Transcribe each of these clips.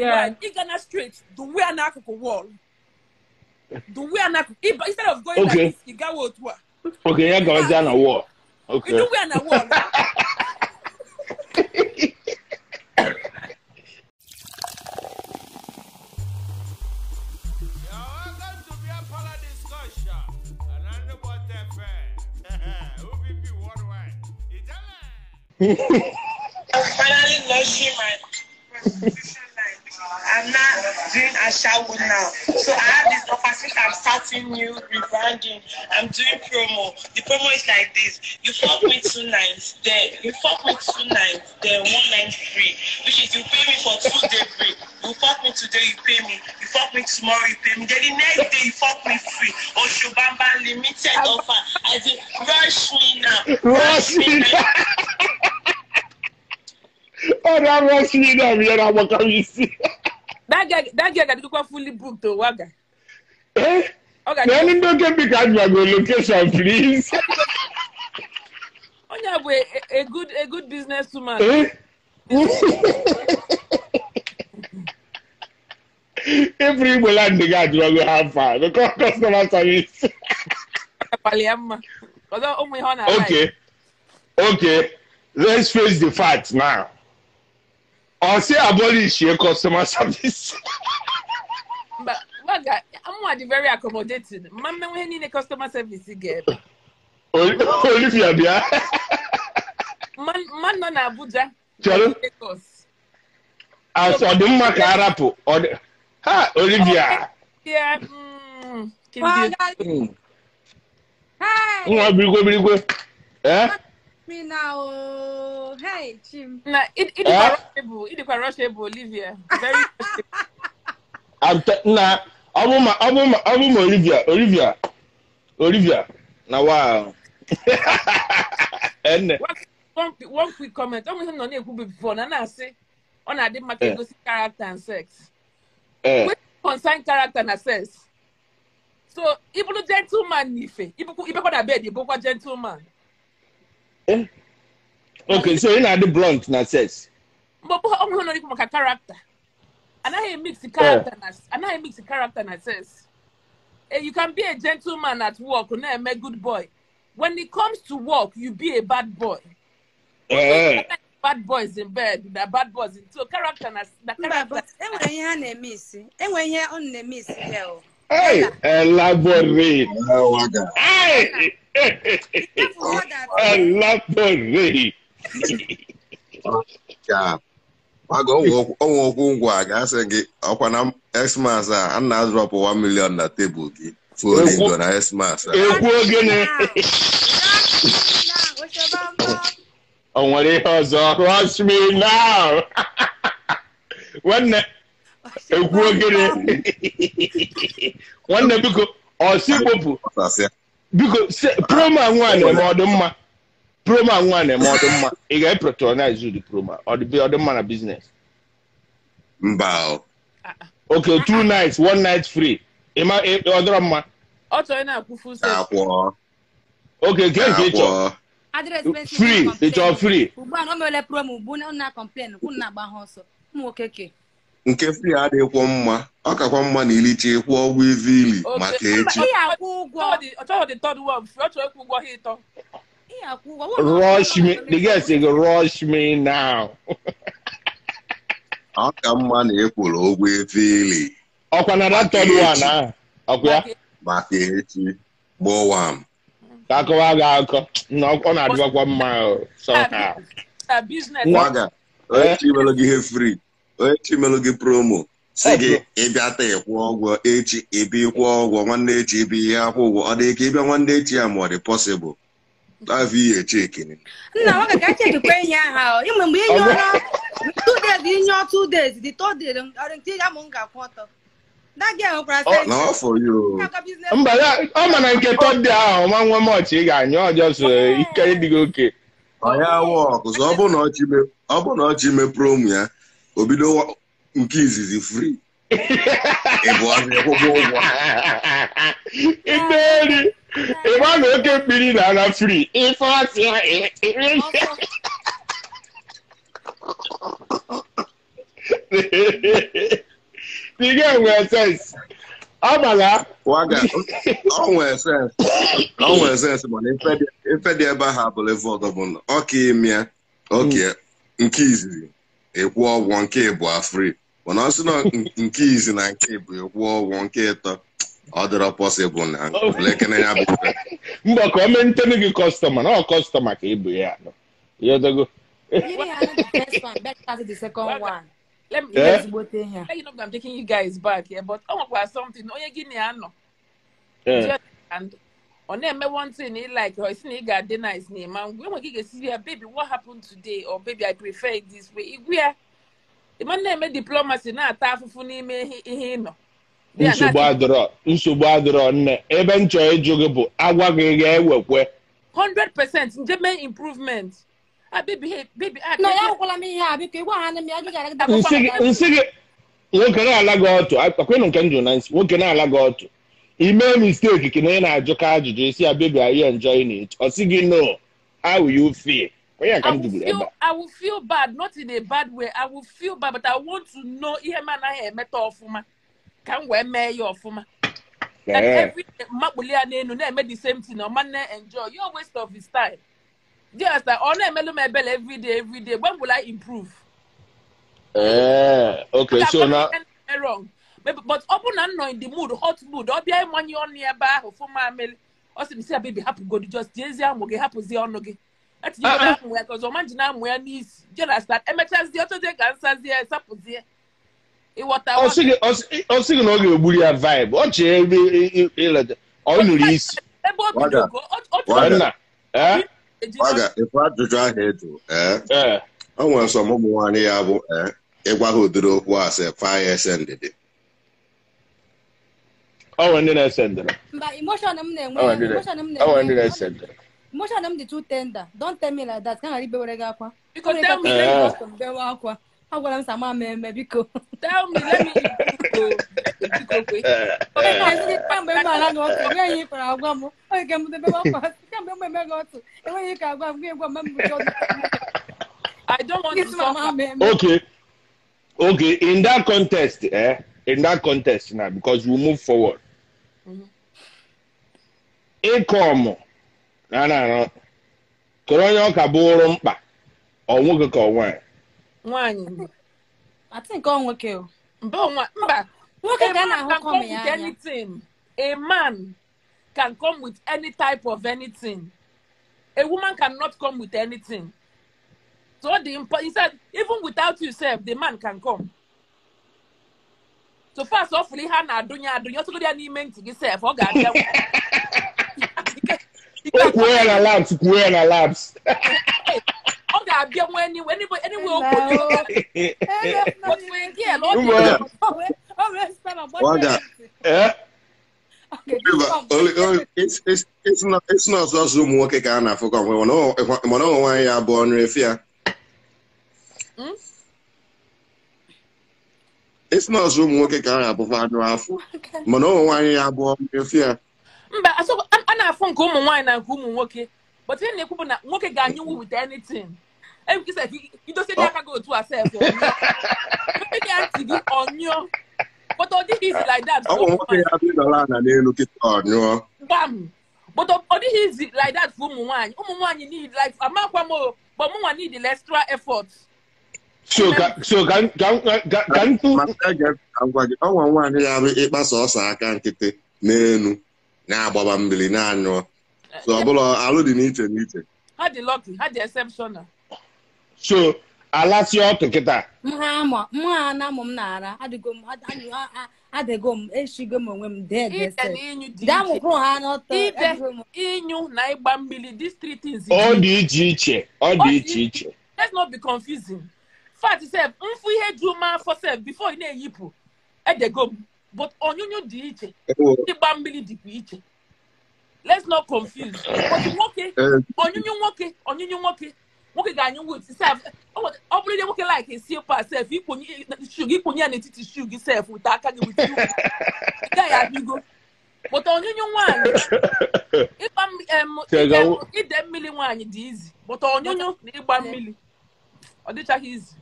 the wide. Ị gana straight, the way n'akụkụ wall. The way n'akụkụ instead of going like this, ị gawa otu a. Okay, ya gawazie na wall. Okay. You do wear na wall. I'm finally launching my prostitution line. I'm not doing Ashawo now. So I have this offer since I'm starting new rebranding. I'm doing promo. The promo is like this. You fuck me 2 nights, then you fuck me 2 nights, then 1 night free. Which is you pay me for 2 day break. You fuck me today, you pay me. You fuck me tomorrow, you pay me. Then the next day you fuck me free. Oshobamba limited offer. I say rush me now. Rush me now. Oh, that rush me now. That guy got fully booked though, Waga. Eh? Okay. Then don't get me go location, please. Onya a good businesswoman. Eh? Every land the guy will have fun because customer service. Okay. Okay. Let's face the facts now. Or say abolish your customer service. But Waga, I'm very accommodating. Mama, we need a customer service again. Olivia, yeah. Man, no, Abuja. Chalo. As odumma ka arapu. Ha, Olivia. Yeah. Hey. Nwa birigwe. Eh? Me now. Hey, Jim. Na it is rushable, Olivia. Very rushable. Na abu Olivia. Na wow. And one quick comment. I'm not na before na na say on adị maka egosi character and sex. Wey concern character and sex. So, ibulu gentleman nife. Ibukwa na bed, ibukwa gentleman. Eh? Okay, so you know the blunt na sex. But I'm not maka character. Anaghị mix character na anaghị mix character na sex. You can be a gentleman at work, na a good boy. When it comes to work, you be a bad boy. Bad boys in bed, the bad boys in so character na the character. Enwe ihe a na-eme isi. Enwe ihe ọ na-eme isi here. Hey, elaborate. Hey, elaborate. Yeah. Waga onwe ngwa ga-asị gị ọkwa na Xmas a na drop 1 million na tebụl gị. Full na Xmas. Ekwu ogene. O nwere ihe ọzọ, rush me now. Nwanne ekwu ogene. Nwanne biko ọsị kpopụ. Biko promo nwa na-eme ọ dị mma. Promo nwa na-eme ọ dị mma. Ị ga-epatronize the promo. Ọ dị mma na business. Mba. Okay, 2 nights, 1 night free. Ịma ọ dọrọ mma. Ọ chọrọ na-akwụ full set. Okay, nke ị chọrọ. Free, it's all free. Ugbu a na o mere promo ugbu na complain kwụ na-agba ha ọsọ. Ụmụ nwoke. Nke free adịghịkwa mma. Ọ kakwa mma na ilicha ịkwụ ụgwọ ivili maka echi. Ọ chọrọ the third one. Ọ chọrọ ịkwụ ụgwọ ha ịtọ. Rush me. The guy say rush me now. Ọ ka mma na ịkwụrụ ụgwọ ivili. Ọkwa na that third one ahụ. Ọkwa ya? Maka echi. Gbọwa m. Akọwa gị akọ. Ọ na-adịbakwa mma somehow. Waga, onye chi melụ gị ihe free. Onye chi melụ gị promo. Si gị ịbịa taa ịkwụ ụgwọ echi ịbịa ịkwụ ụgwọ nwanne echi ịbịa ihe akwụ ụgwọ ọ dị ka ịbịa nwanne echi ya ma ọ dị possible. Afọ ihe chekini. Nna waga ka chekikwa ihe ahụ. Ịmụ mgbe inye ọrụ 2 days inye 2 days the third day ọrụ nke ya mụ ga-akwụ ọtọ. That girl nwekwara No for you. Mba ya ọ ma na nke third day ahụ ọma nwe mọchị ị ga-anyụ ọjọọ so ike ịdịghị oke. Ọ ya wọk so ọ bụ na ọ chi mee promo ya o bido nke izizi free. Ị bụ ọzọ ịkwụkwọ ụgwọ. Imeri ịgba na oke mmiri na ana free. Ife ọsị The girl nwere sense. Ọ Waga, ọ nwere sense. Ọ nwere sense mana ife dị ebe ahụ abụla ife ọzọ bụ na ọka ime oke nke izizi ịkwụ ụgwọ nke ịbụ free mana ọ sị na nke izi na nke ịbụ ịkwụ ụgwọ nke ịtọ ọ dịrọ possible na lekene ya bụ mbọ ka o mentene gị kọstọma na ọ kọstọma ka ịbụ ya nọ. Ịghọtago? The second one. Let me you know I'm taking you guys back here, but oh my something. Onye gị na anọ. And on na-eme one thing he like or isi na ị ga-adị nice na ịma ngwa enwe gị ga-esi ya baby what happened today or baby I prefer it this way. Igwe ya ịma na-eme diplomacy na-ata afụfụ n'ime ihe ị nọ. Nsogbu adịrọ nne ebe m chọrọ ịjụ gị bụ agwa gị ga-ewekwe 100% nje mee improvement. Baby, hey, baby, no, ya gwala m ihe a biko ịgwa ha na m ya ga nsị gị nwoke na-ala gị ọtụ akwenụ nke m jụrụ na nsị nwoke na-ala gị ọtụ ime mistake ka na ị na-ajụ ka ajụjụ isi ya baby are you enjoying it ọ sị gị no how will you feel onye ka m jụrụ ebe I will feel bad, not in a bad way. I will feel bad, but I want to know ihe m anaghị emeta ọfụma ka m wee mee ya ọfụma. And every makpuli ya n'enu na-eme the same thing ọ ma na-enjoy your waste of his time. Yes, I honor Melo Mebel every day, every day. When will I improve? Okay, so now wrong. But open and not in the mood, hot mood. Or be money on nearby for my mail. Or say, baby, happy go to just Jersey and we happy the on. That's the because imagine where needs just that. MHS the other day can say there, suppose there. It what I was also vibe. What you Waga, if I ajụjụ ahụ ịjụ ee o nwere sọ ụmụ nwaanyị ya bụ ịgwa ha ụdịrị okwu a sị fire send dị. Ọ nwere ndị na-esendịrị. Mba, emotion m na-enwe, emotion m na-enwe. Ọ nwere ndị na-esendịrị. Emotion m dị too tender. Don't tell me like that. Ka ghara ibewere gị akwa. Biko tell me, bewe akwa. Agwara m sama m eme biko. Tell me, let me biko kwe. Mgbe m ala gị ọtụ, enweghị ihe agwa m. Onye ka m bewe akwa. Kamgbe m eme gị ọtụ, enweghị ka agwa m gị gwa m mgbe I don't want to suffer. Okay, in that context, in that context now, because we move forward. Ịkọmụ na na kọrọ onye ọka bụrụ mkpa ọ nwoke ka ọ nwaanyị. Nwaanyị. I think ọ nwoke o. Mba, nwoke ga na-ahụ kọm ya anya. A man can come with any type of anything. A woman cannot come with anything. So the he said, even without yourself, the man can come. So first, hopefully, Hannah dunya dunya so they need men to yourself. Oh God, labs. Oh God, be when you anyway. But when yeah, It's not just ụmụ nwoke ka a na-afụkọ mana ụmụ nwaanyị ya bụ ọnụ efi ya. It's not just ụmụ nwoke ka a na-abụfa anụ afọ mana ụmụ nwaanyị ya bụ ọnụ efi ya. Mba, a na-afụ nke ụmụ nwaanyị na nke ụmụ nwoke, but ihe na-ekwu bụ na nwoke ga-anyụnwu with anything. Idosi dị aka gị otu a sef ntị gị ọnyụọ. But all this is like that. Bam. But all this is like that for ụmụ nwaanyị. Ụmụ nwaanyị need like amakwa mo, but ụmụ nwaanyị need the extra effort. So can ọnwa nwaanyị ya bụ ịkpasa ọsọ aka nkịtị n'elu na-agbaba mmiri na-anyụ. So ọ bụla alụ dị n'iche n'iche. Ha dị lucky, ha dị exceptional. So alasị ọtụ kịta. M na amụ m na-ara adịgo m eshigo m onwe m dee inyu na ịgba mmiri, these three things. Ọ dị iche iche, ọ dị iche iche. Let's not be confusing. Fact sef, mfu ihe ju m afọ sef before ị na-eyipụ edego m, but onyunyu dị iche, ịgba mmiri dịkwa iche. Let's not confuse. But nwoke, onyunyu nwoke, onyunyu nwoke. Nwoke ga-anyụ with sef. Ọ bụrụ na nwoke like esi pa sef, ikponye ya n'etiti shoe gị sef with aka gị with you. Ị gaghị abịgo. But onyunyu nwaanyị, ide mmiri nwaanyị dị izi. But onyunyu na ịgba mmiri, ọ dịchaghị izi.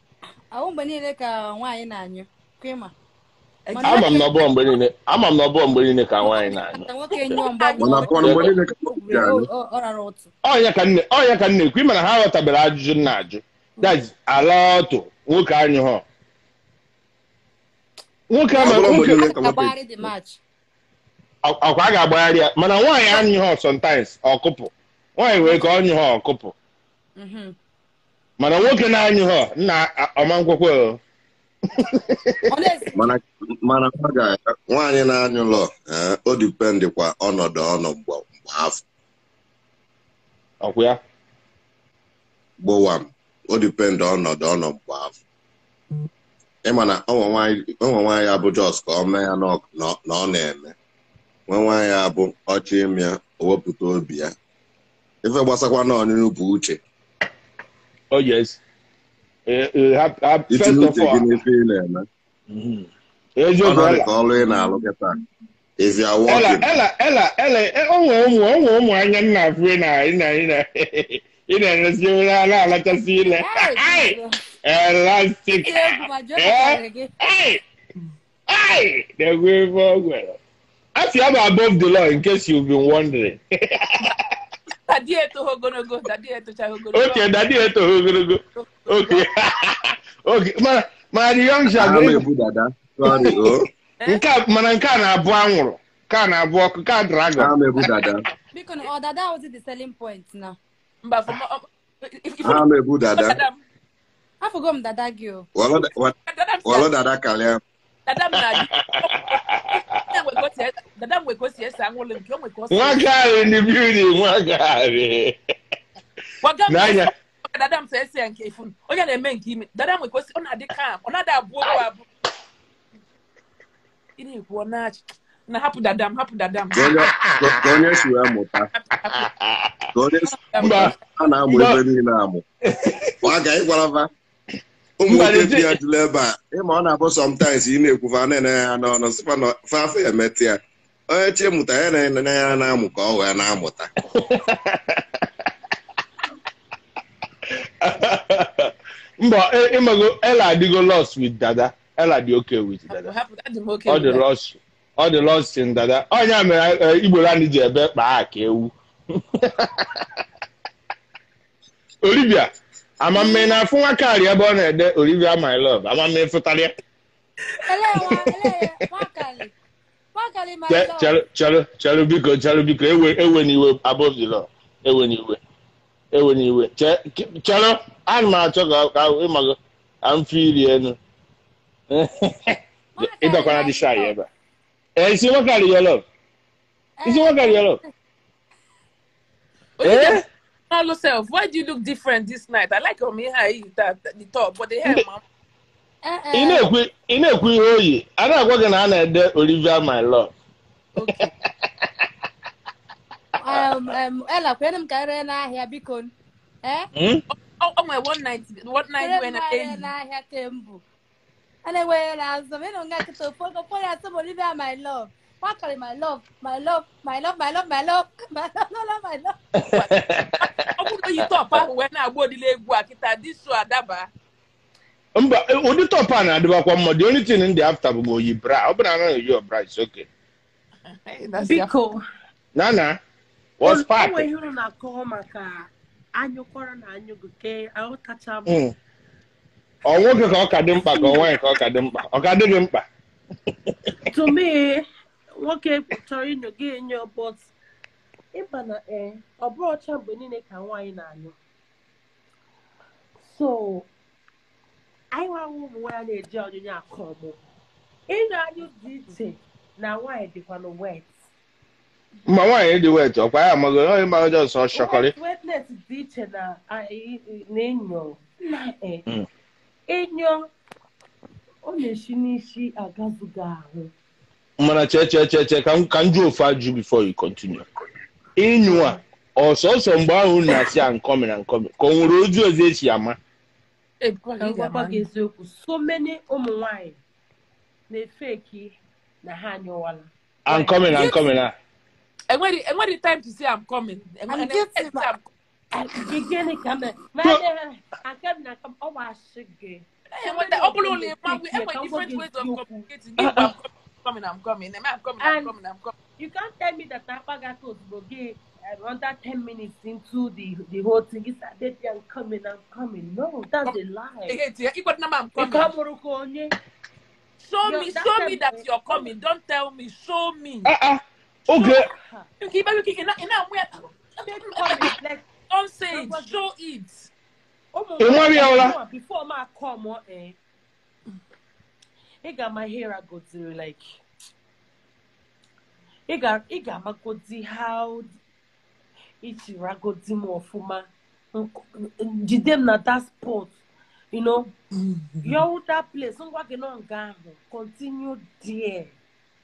Ahụ mgbe niile ka nwaanyị na-anyụ. Kwema. Ama m na ọ bụrụ mgbe niile, ama m na ọ bụrụ mgbe niile ka nwaanyị na-anyụ. Nwoke nyụọ mgbe Mana pụọ mgbe niile ka nwoke ga-anyụ. ọ rara ụtụ. Ọnya ka nne, ọnya ka nne ekwu, mana ha ghọtabere ajụjụ m na-ajụ. That's ala ọtụ nwoke anyụ ha. Nwoke Ọ ama bụrụ mgbe nwoke niile ka nwoke Agbagharị the match. Akwa a ga-agbagharị ya, mana nwaanyị anyụ ha sometimes ọkụpụ. Nwaanyị wee ka ọ nyụ ha ọkụpụ. Mana nwoke na-anyụ ha nna ọma nkwekwe o. Ọ na-esi mana mana ọ ga nwaanyị na-anyụ lọ o dipendịkwa ọnọdụ ọnọ mgbe mgbe afọ Ọkwa ya. gbowa m o dipendị ọnọdụ ọnọ mgbe afọ ịma na ọnwa nwaanyị abụ jos ka ọ mee ya na ọ na-eme nwa nwaanyị abụ ọchị ime ya o wepụta obi ya ife gbasakwa na ọnyụnyụ bụ uche. Oh yes. Itinye First of uche gị all, n'ife ị na-eme eziokwu ọnọdụ Ella. ka ọlụ ị na-alụ kịta if you are Ella, working Ella, Ella, Ella, onwe ụmụ onwe ụmụ anya nna afụ ị na ị na ị na ị na-eresi ewere ala alachasị ile. Hey, Ai! Jesus. Elastic. Iti egwu ma jụọ ka gị. Ai! Ai! The way forward. Afia bụ above the law in case you've been wondering. Daddy etoghị ogologo, daddy etochaghị ogologo. Okay, daddy etoghị ogologo. Okay. Okay, mana mana the young shall ana m ebu dada sorry o nke a mana nke a na-abụ anwụrụ, nke a na-abụ ọkụ, nke a dragon. ana m ebu dada Biko na ọ dada was the selling point na. Mba, for if ana m ebu dada dada m, Afụgo m dada gị o. dada m si wọlụ dada karịa dada m na-adị. Dada m nwe ka o si ese anwụrụ nke o nwe ka o si. Nwa gari in the building, nwa gari. Gwaga m N'anya. dada m si ese ya nke ifu. Onye na-eme nke ime. Dada m nwe ka o si, ọ na-adị calm, ọ na-adị abụ okwu abụ. Ị na-ekwu ọ na-achị. Na hapụ dada m, hapụ dada m. ka onye si wee mụta ka onye si Mba, a na-amụ ebe niile amụ waga ịgwarafa ụmụ Mba, nwoke the bi ajụla ebe a ịma ọ na-abụ sometimes ị na-ekwufa na-ene ya n'ọnụ sịfa na fafe emetụ ya onye chi mụta ya na-ene ya na-amụ ka ọ wee na-amụta. Mba, ịmago Ella adịgo lost with dada. Ella dị okay with dada. Hapụ, adị m okay Ọ with dị that. lost. Ọ dị lost in dada. Ọnya mere Igbo land ji ebe kpaa ka ewu. Olivia, amamme na-afụ nwa karị ebe ọ na-ede Olivia my love. Amamme fụtara ya. Ele nwa ele nwakali. Nwakali my love. Chelụ chelụ chelụ biko chelụ biko ewe ewe n'iwe above the law. Ewe n'iwe. Ewe n'iwe. Chelụ ana m achọ ka ịmago ka m fili enu. Ịdọkwana dị shy ebe a. Isi nwakarị your love. Isi nwakarị your love. Olivia, Eh? hello self. Why do you look different this night? I like your hair, the top, but the hair, ma'am. Ị na-ekwu ihe oyi. A na-agwa gị na a na-ede Olivia my love. Okay. Ella, kwere m ka ree n'ahịa biko. Eh? Hmm? Oh, my 190, 190 Kwere when m I ka ree n'ahịa kemgbe. A na-enweghị azụ m ịnụ nga kịta ofu oge ụfọdụ asị m Olivia my love. Nwakali my love, my love, my love, my love, my love, my love, my love, my love. Ọ bụrụ na oyi top ahụ wee na-agba odile egwu a kịta this show adaba. Mba, ụdị top a na-adịbakwa mma. The only thing ndị after bụ ma oyi bra. Ọ bụrụ na anaghị eyi bra, it's okay. Hey, that's your- Biko, Nana, what's o nwere poppin'? ihe unu na-akọ maka anyụkọrọ na anyụgụ ke aghọtacha m. Ọ nwoke ka ọ ka dị mkpa ka ọ nwaanyị ka ọ ka dị mkpa. Ọ ka dị gị mkpa. To me, nwoke chọrọ ịnyụ gị enyo, but ịba na ọ bụrụ ọcha mgbe niile ka nwaanyị na-anyụ. So, anyị nwa ụmụ nwaanyị na-eji ọnyụnyụ akọ ọmụ. Ịnyụ anyụ dị iche na nwaanyị dịkwanụ wet. Mma nwaanyị dị wet, ọkwa ya amaghị onye mara just ọ shọkọrị. Wetness dị iche na na ịnyụ. Na ịnyụ ọ na-esi n'isi agazuga ahụ. Mana che che che che ka m jụọ ofu ajụ before you continue. Ịnyụ a ọsọsọ mgbe ahụ unu na-asị I'm coming, I'm coming, ka o nwere ozi ọzọ esi ama. Hey, because Ka m you gwakwa got gị eziokwu, so many ụmụ nwanyị na-efeki na ha anyụwala. I'm coming, I'm coming a. Enwere time to say I'm coming. I'm guilty, ma. Gịnị ka mere? Ma aka m na aka m ọ gbasị gị. Ọ bụrụ na enwe different ways of communicating. I'm coming, I'm coming, I'm coming, I'm coming, I'm coming. You can't tell me that Akpaga ozugbo gị under 10 minutes into the whole thing. It's like, baby, I'm coming, I'm coming. No, that's a lie. I'm coming. Show me, show me that you're coming. Don't tell me. Show me. Okay. Don't say it. Show it. Before my come, I got my hair. I go to like. I got my go to how. Ichiragodi m ọfụma jide m na that spot, you know, your that place ngwa gị nọ nga ahụ continue there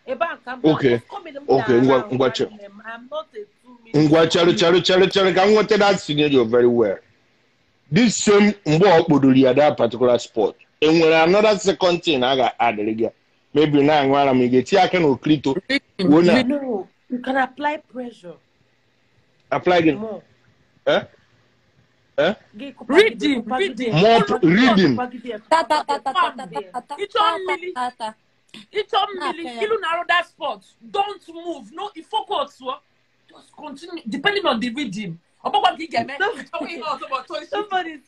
ebe a ka m okay okay ngwa chere I'm not a 2 minute ngwa chere ka m nweta that scenario very well. This same mgbe ọ kpọdoro ya that particular spot enwere another second thing a ga-adịrị gị maybe na aṅụ ara m ị ga-etinye aka na okrito. No, you can apply pressure. Apply again. More. Eh? Eh? Reading. More reading. It's on me. You narrow that spot. Don't move. No, if focus. Just continue. Depending on the reading. Somebody said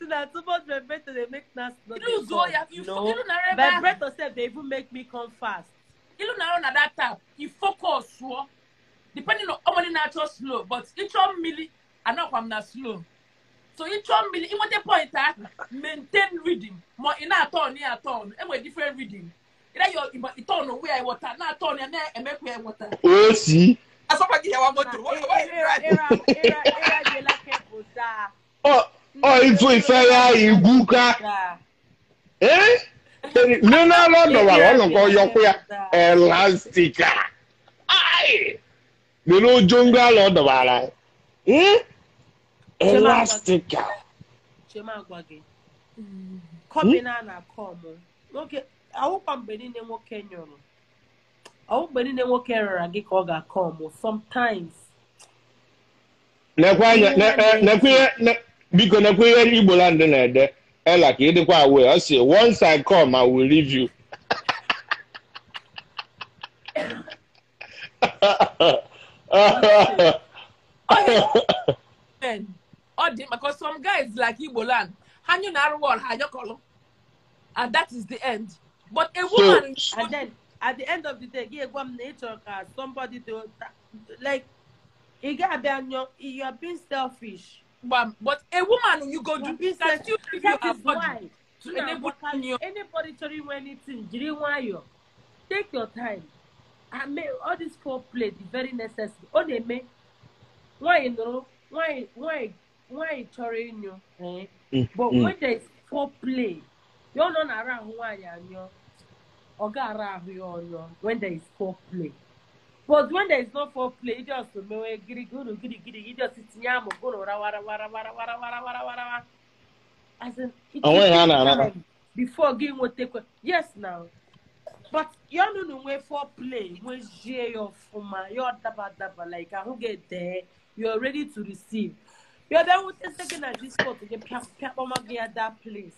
that too much vibrator they make us not. No. Vibrator self they even make me come fast. You narrow that tap. You focus. Depending on how many natural slow, but each one milli, I know I'm not slow. So each one milli, you want the point, maintain reading. More in a turn, near turn, and with different reading. Either you turn where I water, not turn and make where water. Oh, see. Oh, if I iguka. Eh? No, no, no, no, no, no, elastica. Aye. Nínú jonga lọ́dọ̀ wàrà. Elastica. Ṣé máa gwa gị? Kọ́mi náà na-akọ ọmụ. Nwoke, awụkwa mgbe niile nwoke nyụrụ. Awụ mgbe niile nwoke rara gị ka ọ ga-akọ ọmụ. Sometimes. Nekwe biko nekwe ihe Igbo land na-ede. Ela ka ị dịkwa aware. Ọ sị, once I come, I will leave you. Because some guys like Igbo land, and that is the end. But a woman, so, and then at the end of the day, somebody to like, you are being selfish. But a woman, you go do that. You is why to enable anybody to do anything. Take your time. I mean, all this foreplay is very necessary. Oh, they may why you know why chọrọ you, eh? But when there is foreplay, you're not around why you or when there is foreplay. But when there is no foreplay, you just giri giri giri, you just sit nyam go rawa rawa rawa rawa rawa rawa rawa. As in, it before game will take yes now. But you don't know where for play, when your former, your daba daba, like I who get there, you're ready to receive. You're there with the second at this spot to get that place.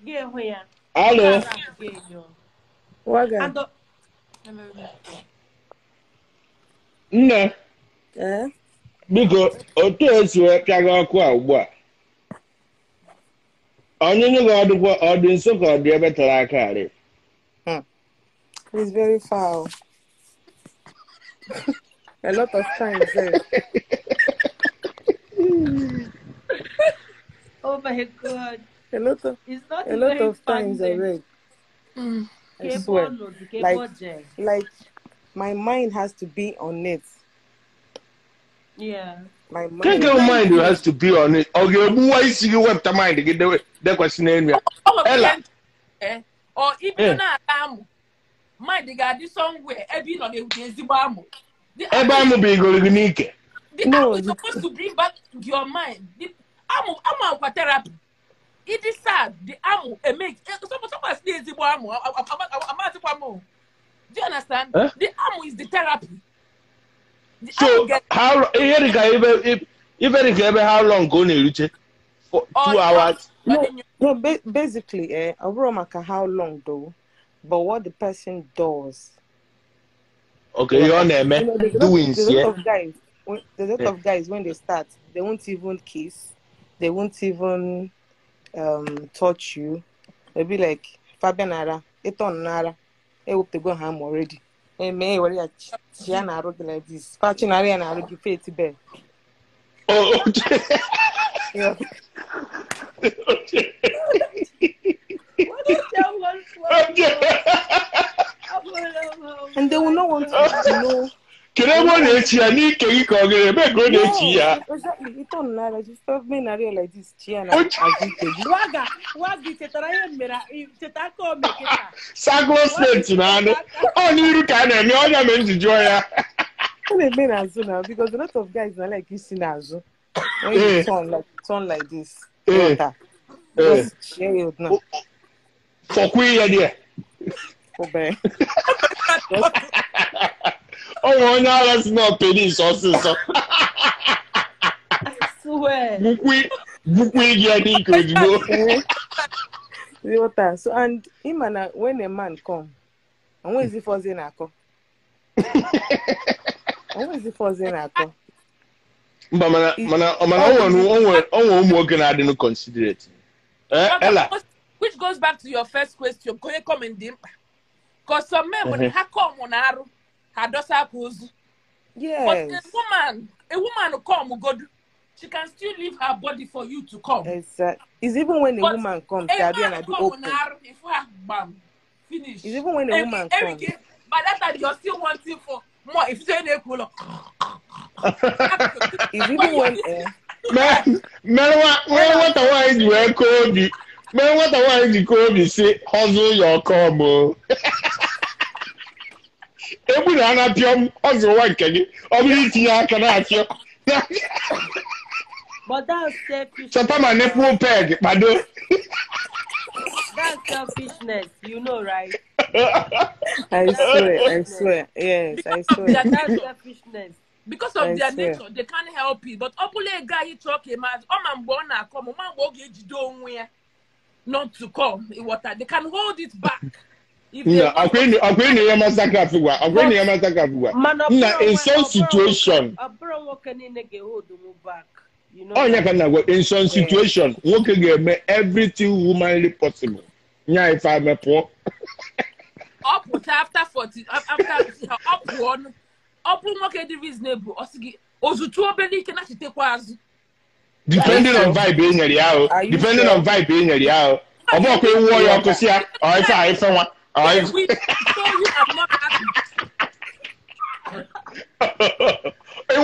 Get where? Hello. And Nne. Eh? Biko, otu esi wee pịaga ọkụ a ugbu a. Onyinye gị ọdụkwa ọ dị nso ka ọ dị ebe tere aka arị. It's very foul. A lot of times. Eh? Oh my God. A lot of, it's not a lot of times already. I swear. Like my mind has to be on it. Yeah. My mind. Can't your mind has to be on it. Okay, why is you web the mind? Get the question in. Ella. Or even now, mind the guy somewhere. Every on the ezigbo. Ebe amụ bụ igoro n'ike. The amụ is supposed to bring back your mind. The amụ amụ therapy. It is sad. The amụ make someone say ezigbo amụ. Amazikwa. Do you understand? Huh? The amụ is the therapy. The so how here ka ebe how long go na-eruche? 2 hours. No, basically, maka how long though, but what the person does. Okay, your name, doings, yeah. There's a lot of guys when they start, they won't even kiss, they won't even touch you. They'll be like Fabian Nara, Eton Nara, they hope to go ham already. Hey, may what like this. Bed. Oh, okay. Yeah. Okay. And they will not want to know. Can I want to see any cake or go to exactly. You don't know. Just stop me like this. Sago state, man. Oh, you can because a lot of guys are like you see now. When you turn like this. Just share it now. For queer idea. Oh, no, that's not penis. Also, I swear. So, and when a man come, and when is the first thing I come? When is the first thing I come? But man, I didn't consider it. Ella. Which goes back to your first question. Can you come in deep? Because some men when they come on aru. Yes. But a woman will come, go. She can still leave her body for you to come. Exactly. It's even when a woman comes, a man come, bam, finish. It's even when a woman comes. By that time, you're still wanting for more. If you say it's even when man, what I want you call me say hustle your come. But that's selfishness. That's selfishness, you know, right? I swear. Yes, I swear. That's selfishness. Because of their nature, they can't help it. But a guy talking, not to come. They can hold it back. No, I'm going to in some situation. Oh, yeah, in some situation, one can get everything humanly possible. Yeah, if I'm a poor. Up after 40, after up one, up one can be reasonable. Depending on vibe in your depending on vibe in your I'm not going to see I we so you are not happy. Oh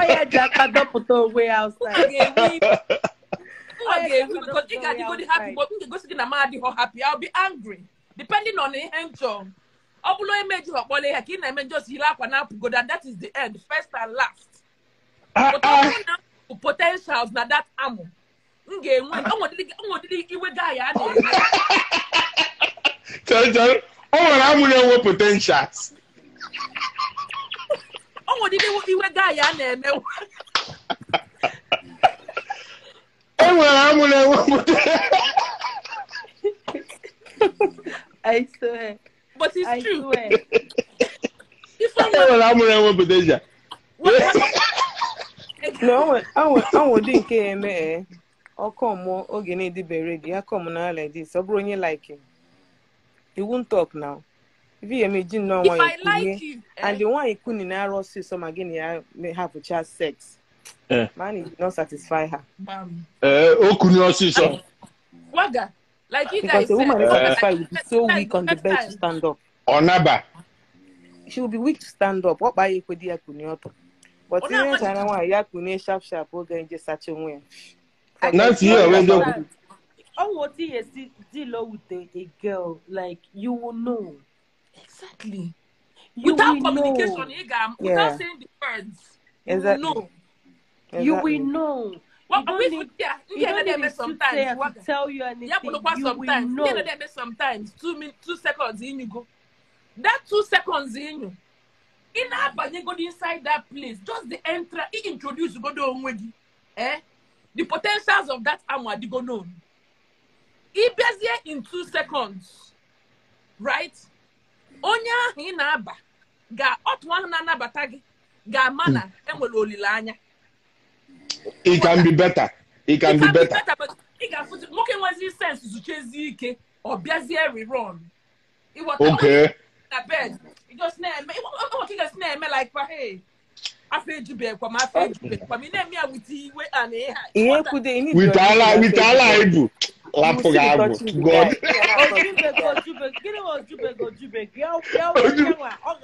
yeah, Jack, I don't put away outside. Because you got to go happy, but you go happy. I'll be angry depending on the angel. That is the end, first and last. But potentials na that ammo. Tell oh, potentials. Oh, did I swear. But it's true. If No, I wouldn't care. Or come more, or get the ready. I come now like this. Or you like him. You won't talk now. If you imagine no one, if I like you, and the one you couldn't in arrow see some again, I may have a child sex. Man, it did not satisfy her. Waga, like you guys, because the woman is satisfied will be so weak on the bed to stand up. Onaba, she will be weak to stand up. What by you could But even China one, ya kune sharp sharp. We're going to such a way. Nancy, Oh, what is deal with a girl? Like you will know exactly. You without communication, without saying the words, exactly. You will know. Exactly. You will know. Well, you don't need sometimes to tell you anything. You will know. Sometimes 2 seconds in you go. That 2 seconds in you. Ị na-abanyegodi inside that place, just the entra, ị introduce godo onwe gị. Eh? The potentials of that amụ adịgo known. Ị bịazie in 2 seconds, right? Onye ahụ ị na-aba ga otu ahụ na-anabata gị ga-ama na enwere olileanya. It can be better. It can be better. But ị ga-afụzi nwoke nwezi sense zuchezie ike ọ bịazie rerun. Okay. Na bed. Ị just na-eme nwoke ga-esi na-eme like hey, afọ ejubekwa m afọ ejubekwa m ị na-eme ya with iwe and ihe kwude with ala ibu. God.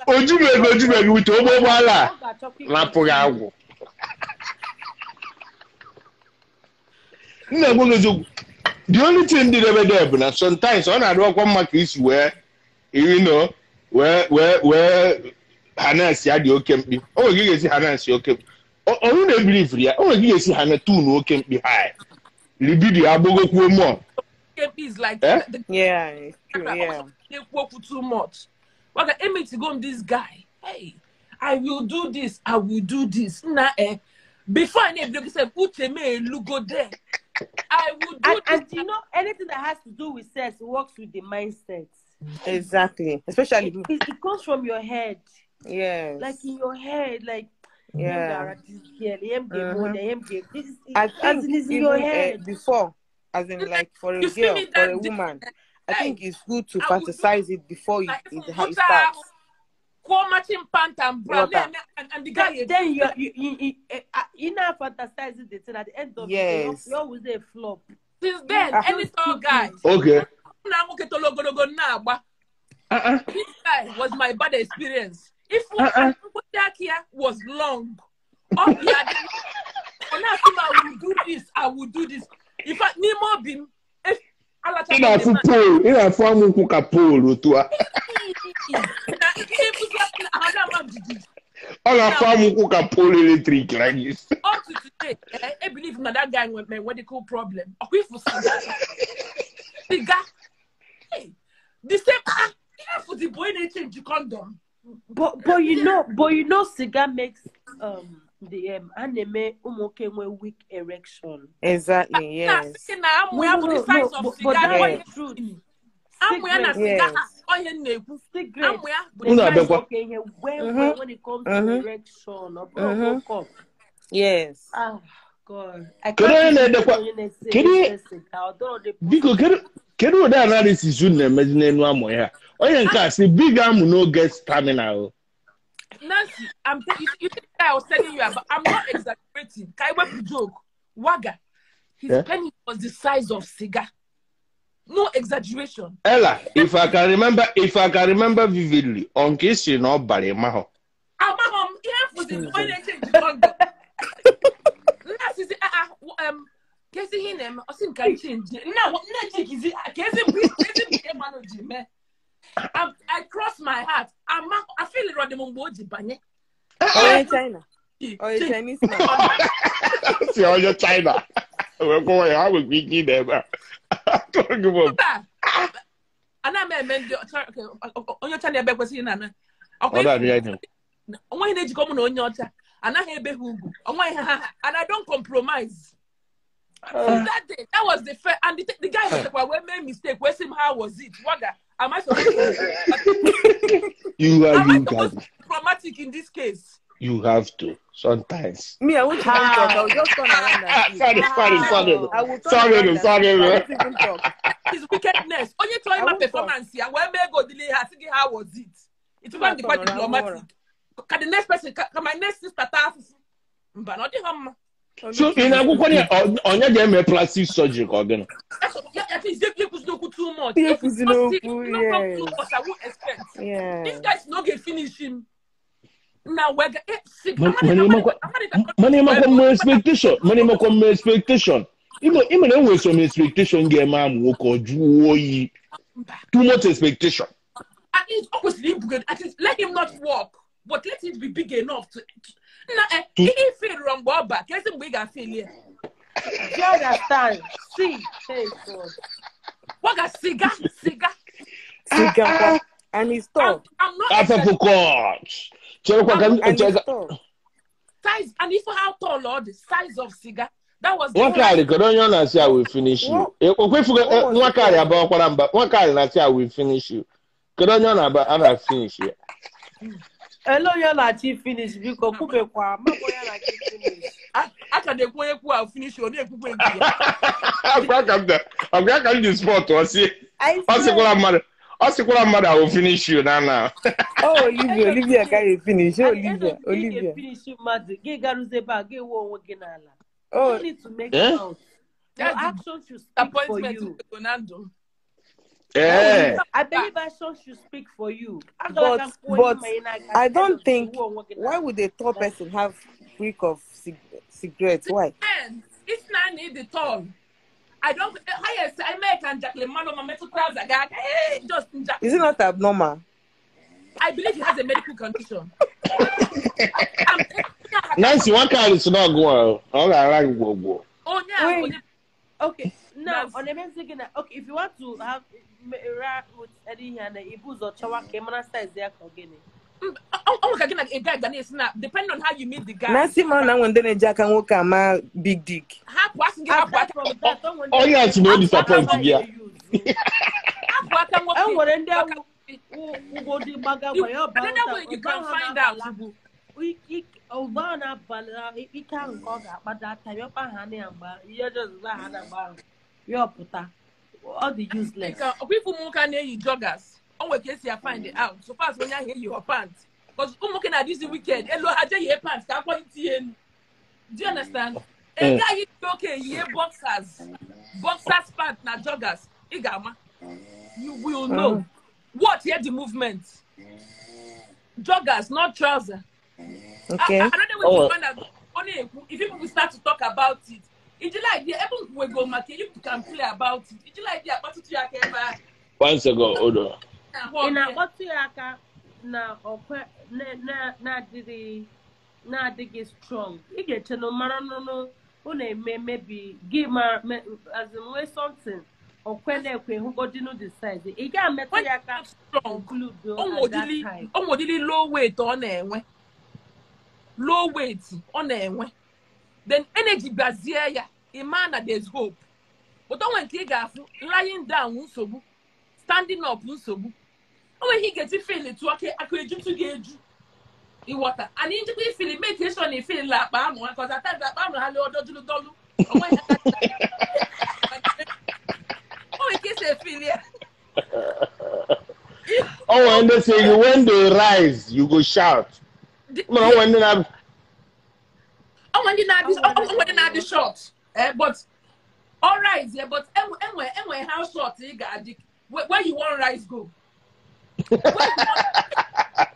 Ojubego with ogbala. Lapụghị agwụ. Nna gwa eziokwu. The only thing dị ebe there bụ na sometimes ọ na-adị ọkwa mma ka isi wee you know wee harness ya dị oke mkpi. O nwere ike ga-esi harness oke mkpi. Onye na-ebelieve ya, o nwere ike ga-esi harness tune oke mkpi high. Libido agbogokwu more. Is like eh? Yeah, it's true, yeah. They work too much. Okay, aim to go on this guy. Hey, I will do this. I will do this. Nah, eh. Before I name say, Uche me lugo there. I will do this. And you know, anything that has to do with sex works with the mindset. Exactly. Especially it comes from your head. Yes. Like in your head, like yeah. I think it's in your head before, as in like for a girl, for a woman, I think it's good to fantasize it before it starts. And the guy, then you now fantasizing it at the end of the day, you always a flop. Since then, any tall guy, okay. This guy was my bad experience. If here was long, I will do this, I will do this. In fact, Nemo bim. If up to today, I believe that that guy with my medical problem. Hey, the same. For the boy, they change the condom. But you know, cigar makes the anime umoke weak erection. Exactly. Yes. But that's the truth. Cigarette. When it comes to erection, Yes. Ah God. I can't. Kedu ụdị analysis unu na-emezi n'elu amụ ya? Onye nke a sị big amụ no get stamina. Nancy, you think I was telling you about, I'm not exaggerating. Ka iwepụ joke. Waga, his penis was the size of cigar. No exaggeration. Ella, if I can remember vividly, on case na ọ bara ịmahọ. Amahọ m ihe fụzi onye na-echenji condom. Nancy sị kezi ihe na-eme, ọ sị m ka change. Nna chekizi, kezi mgbe mmanụ ji mee. I cross my heart. I feel it on the mgbe o ji banye. Onye China. Onye Chinese man. Si onye China. Ha nwekwa ike ị na-eme. Ana m eme ndị onye ọcha na-ebe ekwesịghị na ana. Onweghị na-ejikọ mụ na onye ọcha. Anaghị ebe ha ugwu. Onweghị ha and I don't compromise. Since that day, that was the first, and the guy was like, well, we made a mistake. We asked him, how was it? What am I supposed to? You are am I supposed to be traumatic in this case? You have to sometimes. Me, I won't even talk. I will just turn around and sorry. I will turn around. Sorry. I won't even talk. His wickedness. Only try my performance here. When me go delay her, thinking how was it? It wasn't quite diplomatic. Can the next person? Can my next sister? But not the So in akwụkwọ onye ga-eme plastic surgery ka ọ gịnị? Too much. This guy's not gonna finish him. Now we're Money expectation. Even enwe some expectation ga-eme amụ nwoke ọ jụọ oyi. Too much expectation. At least at least let him not walk, but let it be big enough to. Na he feel wrong but kesi mgbe ị ga-afeel here. Do you understand? See, hey God. Waga cigar. Cigar and it's tough. I'm not After God. Size, and if how tall or the size of cigar, that was the Nwakari, could only say I will finish you. Nwakari about Nwakari na say I will finish you. Could only about I finish you. Hello, you're not chief finish because Kubekwa, finish. I can go finish you. I'm going to spot to see. I will finish you now. Oh, Olivia, can you finish? Olivia. Finish you, oh, you need to make it out. Your actions should speak for you. Yeah. I believe actions should speak for you. But I don't think, why would a tall person have freak of cigarettes? Why? It's not need the tall. I don't. I make and Jacqueline Malo, my metal crowds. I got just. Is it not abnormal? I believe he has a medical condition. Nancy, one car is not going. All I like go. Oh yeah. Wait. Okay. Now on the main thing, okay, if you want to have with Eddie and Ibuzo Chawa Kemana size there again. Oh, a guy that is not depending on how you meet the guy. Nancy man, when then Jack and Walker ma big dick. Oh yeah, it's no disappointed. Yeah. Another way you can find out. All the useless. People can joggers. Only case you find it out. So fast when you hear your pants, because you at this weekend, hello, your pants. Do you understand? A guy you okay, yeah, boxers pants, na joggers. Igama, you will know. What here the movement? Joggers, not trousers. Okay. Another way to find out. Only if people start to talk about it. If you like, the we go market, you can play about it. If you like, the once ago, hold on. In a what na na na dig strong. You get to no no maybe give my as in way something or when who got to know the size. You can't make strong. Only low weight on a low weight on a then energy bazier, a man that there's hope. But don't want to lying down, so standing up, so when he gets it, feel it to okay, I could to gauge in water. And in the feel it, make it on a feel like because I thought that I'm Oh, and they say when they rise, you go shout. No, when they have. Oh, when they not the short, but all right, yeah, but and how short you got where you want rice go?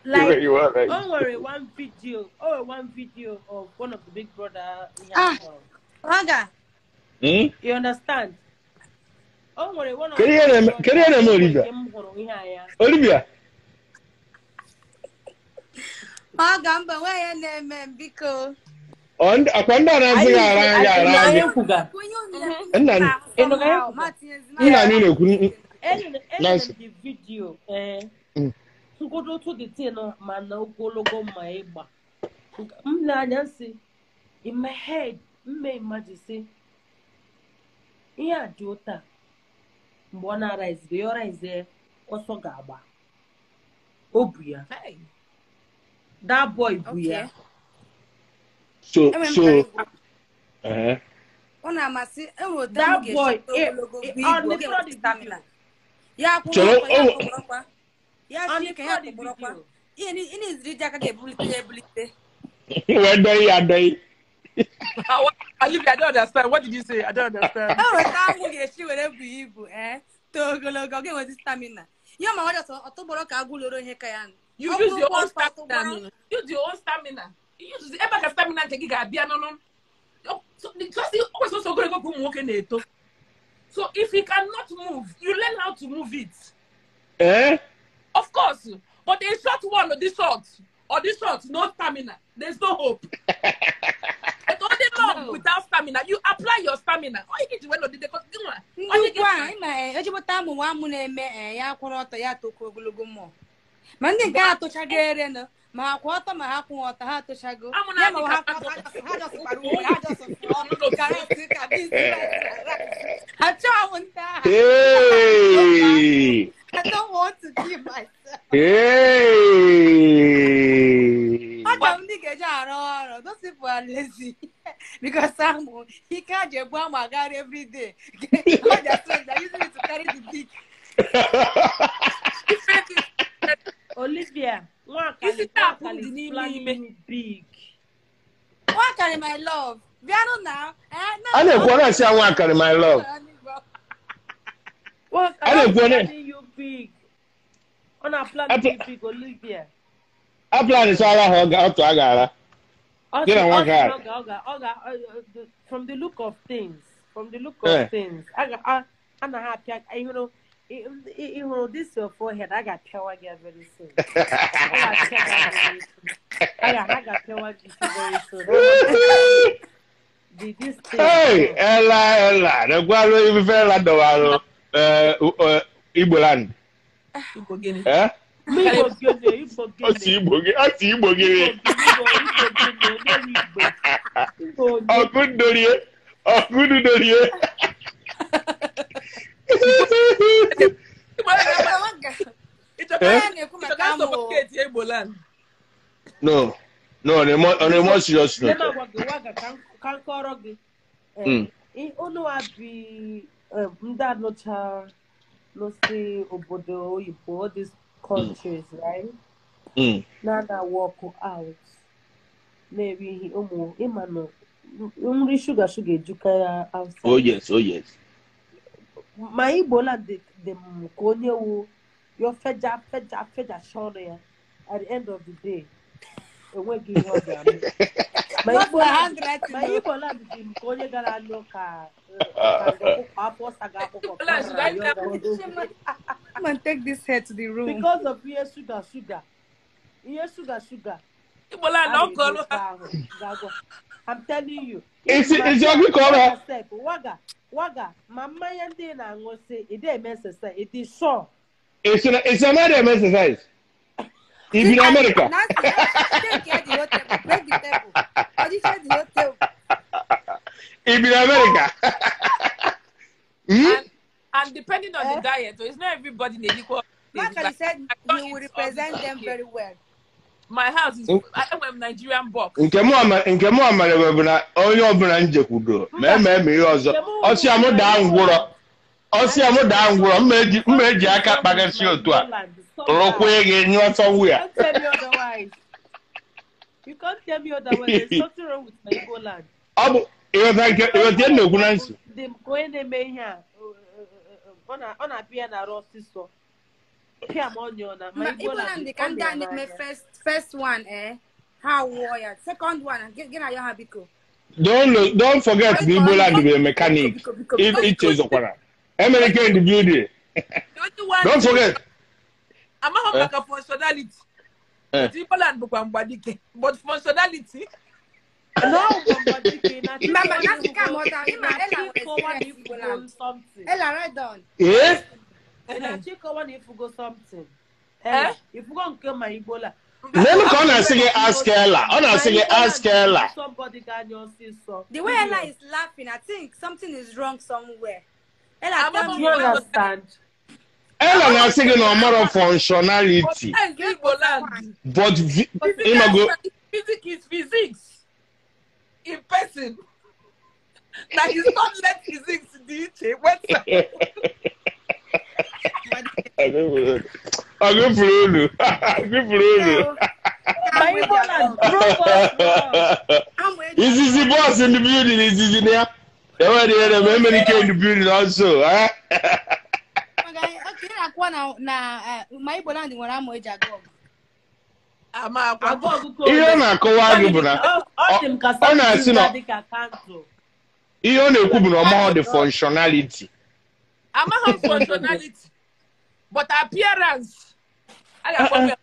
Like, you want rice. Don't worry, one video of one of the big brother. Oga. You understand? Don't worry, one of Can you hear them, Olivia? Olivia. Oga, but where your name, Biko? On the video, go to the tin man in my head, may imagine yeah, Jota Bona rice, the rice there, also gaba. Obuya. That boy, Buya. So, that boy, I don't understand. What did you say? I don't understand. You use your own stamina. Use your own stamina. You use the stamina no. So if he cannot move, you learn how to move it. Eh? Of course. But a short one or this short, no stamina. There's no hope. But only long without stamina. You apply your stamina. All you get when the Ma ha kwụ ọtọ ma ha kwụ ọtọ ha atụchago. Ya ma ha just kpara uwe ha just fụọ karọt ka beans rice. Achọghị m ndị ahụ. Hey! I don't want to kill myself. Hey! Achọrọ m ndị ga-eji arụ ọrụ. Those people are lazy. Because amụ ike ha ji ebu amụ agagharị every day. All their strength, they're using it to carry the dick. Olivia, Isi tap Nwakali dị is n'ime planning ime. you big. Nwakari, my love. Bịanụ na. A na-ekwu ọ na-asị ya Nwakari, my love. Nwakali A is na-ekwu ọ na- planning you big. Ọ na-plan you big, Olivia. A plan sọ ara ha otu a ga-ara. Ọ Gị sị na ọ sị Nwakari. na ọ ga from the look of things, from the look Eh. of things, a ga a na ha apịa ịhụrụ ịhụrụ this your forehead, a ga-apịawa gị very soon. Ọ ga-apịa gị very soon. A ga-apịawa gị isi very soon. The this thing. Hey, Ella, Ella, nekwarụ ife Ella dọwarụ Igbo land. Igbo gịnị? Eh? Igbo gịnị? Igbo Ọ sị gịnị? Igbo gị, ọ sị Igbo gịnị? Igbo gịnị? Igbo gịnị? Onye Igbo. Igbo onye? Ọkụ ndorie, ọkụ ndorie. Igbo land ịchọka Eh? na-ekwu ịchọka maka amụ. suffocate Igbo land. No, no, on a more serious Let note. me gwa gị waga ka m kọrọ gị. Unu abi ndị anụcha n'osi obodo oyibo, all these countries, right? Na work out. Na-eri ihe ụmụ ịma na nri shuga shuga ejuka ya outside. Oh yes, oh yes. Ma Igbo land dị m ka onye wu yo feja feja feja shọrọ ya at the end of the day enweghị ihe ọ ga-amụ. Ma Not Igbo my land handwriting. ma Igbo land dị m ka onye gara anyụ ka ka ọkụkọ afọ saga akwụkwọ Igbo land should I tell Come and take this hair to the room. because of ihe shuga shuga ihe shuga shuga Igbo land a ọ kọrọ na-eme ha. ahụ ga-agwa. I'm telling you. Isi ọkụ ka ọ Waga sef, waga waga ma mmanya ndị ị na-aṅụ si ị dị eme exercise ị dị sure. Isi anaghị eme exercise. I bi na America. Nancy, take care the whole table. Break the table. Audition the whole table. I bi na America. Hmm? And depending on the diet, so it's not everybody in equal. Makali said I don't he will eat all this represent them here. very well. My house is I am Nigerian box. Nke mụ amara bụ na onye ọbụla njekwudo ma eme eme ihe ọzọ ọsị ya mụ daa ngwụrọ ọsị ya mụ daa ngwụrọ mma eji aka kpagasị otu a rụkwa gị nyụọ sọnwụ ya. You can't tell me otherwise. You can't tell me otherwise. There's something wrong with my Igbo land. Ọ bụ ịghọta nke ịghọta ihe m na-ekwu na nsị. Dị m ka onye na-eme ihe a ọ na-apịa ya n'arụ ọsịsọ. Pịa ma ọ nyụọ na ma Ma Igbo Igbo land land ka ọ ndị a nyụọ na-eme n'anya. first one eh ha wụọ ya second one gị na ya ha biko. Don't forget na Igbo land bụ a mechanic. Biko biko biko. Ichezokwara. American in the building. The only one Don't forget. Amaghị m maka functionality. Eh. But Igbo land bụkwa mgbadike. But functionality No, Mgbadike, na Mama, Nancy come out and Ima Ella na nwere chikowa na experience Igbo ifugo land. something. Ella right on. Eh? Na chikowa na ifugo something. Eh? Ella, ifugo nke ma Igbo land. N'elu ka ọ na-asị gị ask Ella. Ọ na-asị gị ask Ella. Somebody ga-anya ọsịsọ. The way Ella is laughing, I think something is wrong somewhere. Ella, tell Amaghị me. Do you understand? Ella na-asị gị na ọ marọ functionality. Sometimes Igbo land. But ịmago Physics is physics. In person. Na his not let physics dị iche. Wait. Ọgụfuru unu. Ọgụfuru unu. Ma Igbo land, prove us wrong. Izizi boss in the building, izizi na ya. Enwere ihe na-eme America in the building also. Eh? Okay, na-akwụwa na ma Igbo land nwere amụ eji aga ọgụ. Ama akwa. Agụ ọgụgụ Ihe ọ na-akọwa gị bụ na ọ dị m ka ọ na-asị na dị ka kandụl. ihe ọ na-ekwu bụ na ọ maghọ the functionality. Amaghị m functionality. But appearance. A ga-akpọ m ya.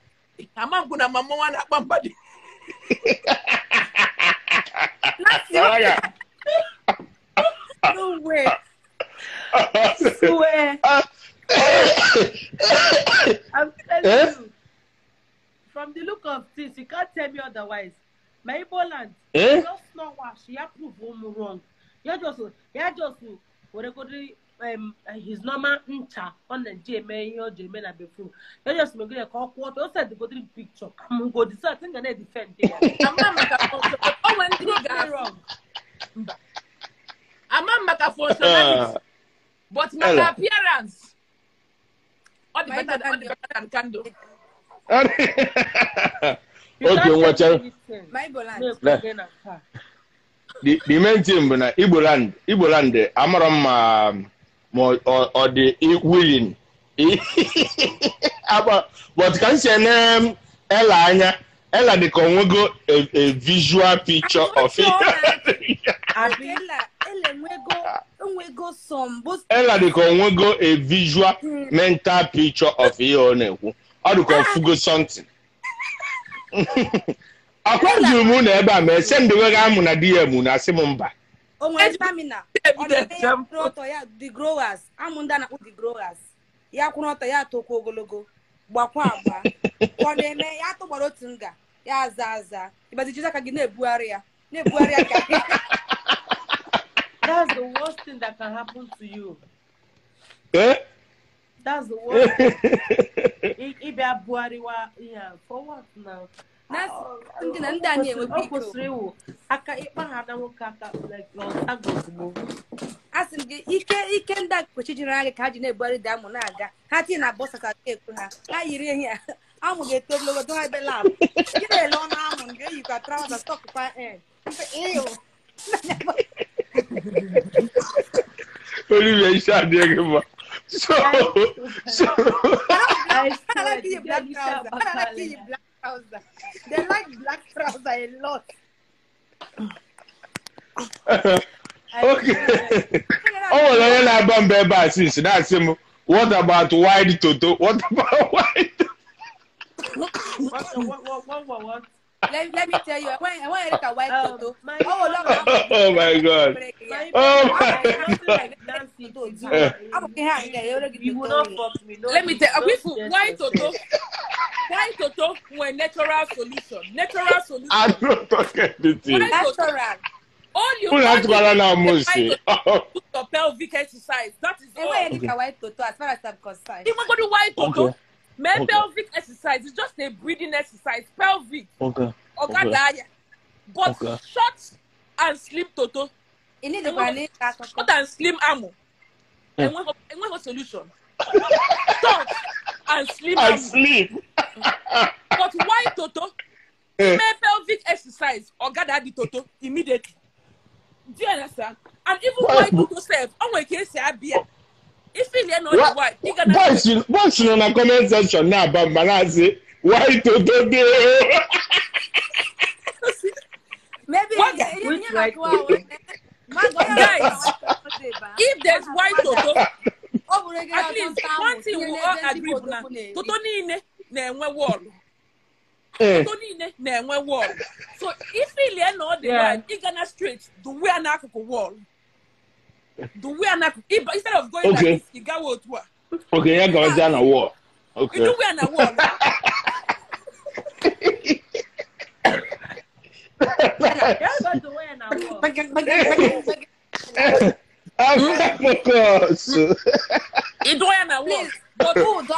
Ama m kwụ na mama nwa na-akpa mgbadi. Nancy, no way. Swear. I'm telling Eh? you. From the look of things, you can't tell me otherwise. My Igbo land, just not wash. You prove him wrong. You just his normal ncha on the J or J na before. You just make a call quarter. Also, the good picture. Come go this thing and defend there. I'm not functionality, but my appearance. All the better than candle. Okay, watch out. The main thing bụ na Igbo land amara m ma ọ dị willing. But ka m si ene Ella anya, Ella dị ka onwego a visual picture of it. Ella dị ka onwego a visual mental picture of ihe ọ na-ekwu. Ọ dị ka ọfụgo something. Akwa jụrụ m na ebe a ma ese ndị nwere amụ na DM na asị m mba. O nwere stamina. Ọ na-eme ọtọ ya the growers, amụ ndị a na-akpọ the growers. Ya kwụrụ ọtọ ya tokwa ogologo, gbakwa agba. Ọ na-eme ya tụgbara otu nga, ya aza aza. Ịbazi jizi aka gị na-ebugharị ya, na-ebugharị ya ka. That's the worst thing that can happen to you. Eh? That's the worst thing. Ịbịa bugharịwa ihe for what now? O kwesịrị iwu aka ịkpa ha na nwoke aka asị m gị ike ndị a kwechi jiri anya ka ha ji na-ebugharị dị amụ na-aga ha tinye na bọsa ka ekwu ha ha yiri ehi a amụ ga-eto ogologo dọha ebe lab gị na-ele ọnụ amụ nga eyikwa traụza stọkụkwa en Olivia isi adịghị mma. So I like the black trouser. I like the black trouser. They like black trouser a lot. Okay. Oh, well, I bump since that's him. What about wide toto? What about wide? What? Let me tell you, I want a white toto. Oh my God. Oh my God. You will not fuck me. No, let me tell you, white toto. White toto were natural solution. Natural solution. I don't talk anything. Natural. All you have to do your pelvic exercise. That is all. Okay. White toto, as far as I'm concerned. You want to do white toto? Okay. Pelvic exercise is just a breathing exercise. Pelvic. Okay. Okay. But short and slim toto. Short and slim ammo. And what solution? Short and slim ammo. And slim. But why toto? Pelvic exercise or gather the toto immediately. Do you understand? And even white toto self, on my case, I be. If you not white, you gonna. What's in the comment section now? But Manasi, why toto dey? Maybe guys, if there's white toto, at least one thing we all agree na toto niile na-enwe wall. Toto niile na-enwe wall. So if you know the white, you gonna straight the way an akụkụ wall. The way an akụkụ, instead of going like this, you go otu a. Okay, ya gawazie na wall. Okay. You do wear na wall. You do wear na wall.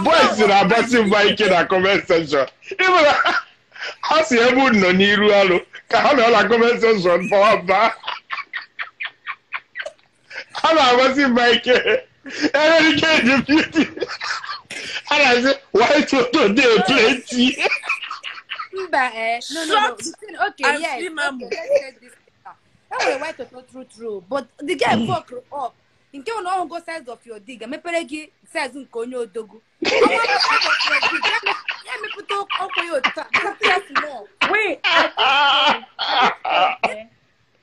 Boys na-agbasi mgba ike na comment section. Ha si ebe unu nọ n'iru ọrụ ka ha nọ na comment section fọwa mba. Ha na-agbasi mgba ike. Enwere ike eji beauty. Ha na-asị why toto dey plenty. Mba no. Okay, yes. Okay, let's say this. I will white toto true, but the guy fuck up. Nke ọ na go size of your dig, mepere gị size nke onye odogwu. Ya mepụta ọkwa ya otu a. Wait,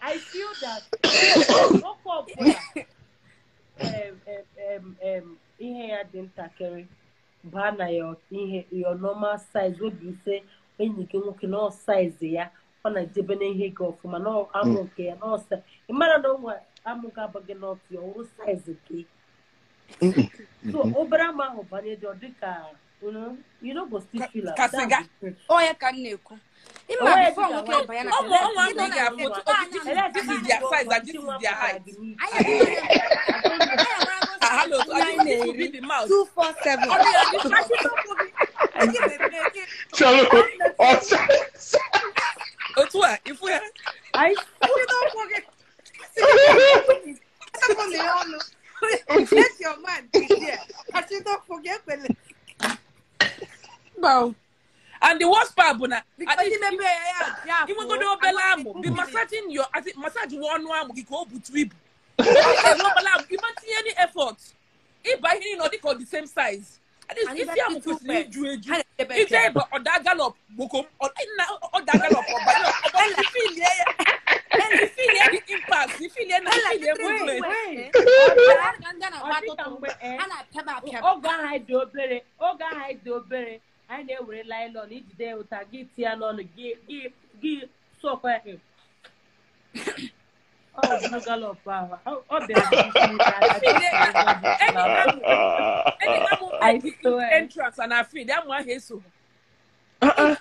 I feel that nwoke ọbụla ihe ya dị ntakịrị baa na your ihe your normal size obi ise enyi gị nwoke na size ya ọ na-ejebe n'ihe gị ọfụma na amụ nke ya na ọsa ị mara na onwe amụ ga-abaghị n'ọtụ ya ọrụ size gị. So obere ama ahụ banye dị ọ dịka You know, you no go still feel am. Kasiga. Oh, ya ka na-ekwu. Ima before nwoke banye na. This is their size and this is their height. Hello, this will be the mouth. 2 4 7. Otua, if we I let your man be there. I should not forget. Wow. And the worst part, Buna, you go to Belamo, be massaging your massage 1 1 you go between. You can't see any effort. If by hitting or they call the same size. And if you are or that gallop, or that gallop, or feel the impact, you feel the movement. I na-ewere nylon ijide ụta gị tinye n'ọnụ gị gị sọkwa ya. Ọ bụ gallop ahụ. Ọ bịara entrance and I feel that one eso. Ọ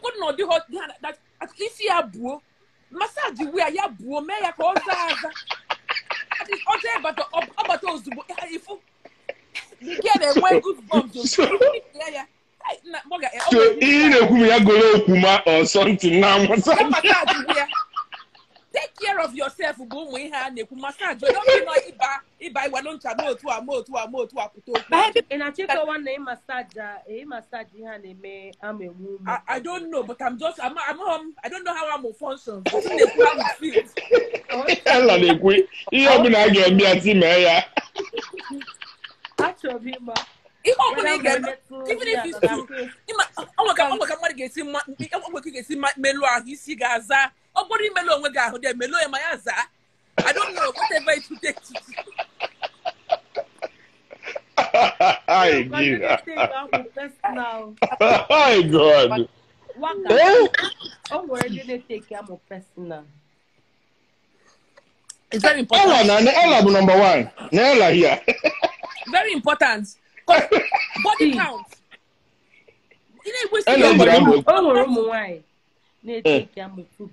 bụ na ọ dị hot that isi ya buo massage we ya buo mee ya ka ọ zaa aza. Ọ jee bata ọ bata ozugbo ifu. The girl enwe goosebumps. Yeah. So or something now. Take care of yourself. Massage. Don't be no iba iba iwa no otu a mo otu a mo otu a puto. In a chicken one name massage, a massage me I'm a woman. I don't know, but I'm just I'm I don't know how I'm function. Even if it's true, I don't know whatever it will take to do. I My God. It's very important. Ella number one. Ella here. Very important. Body count.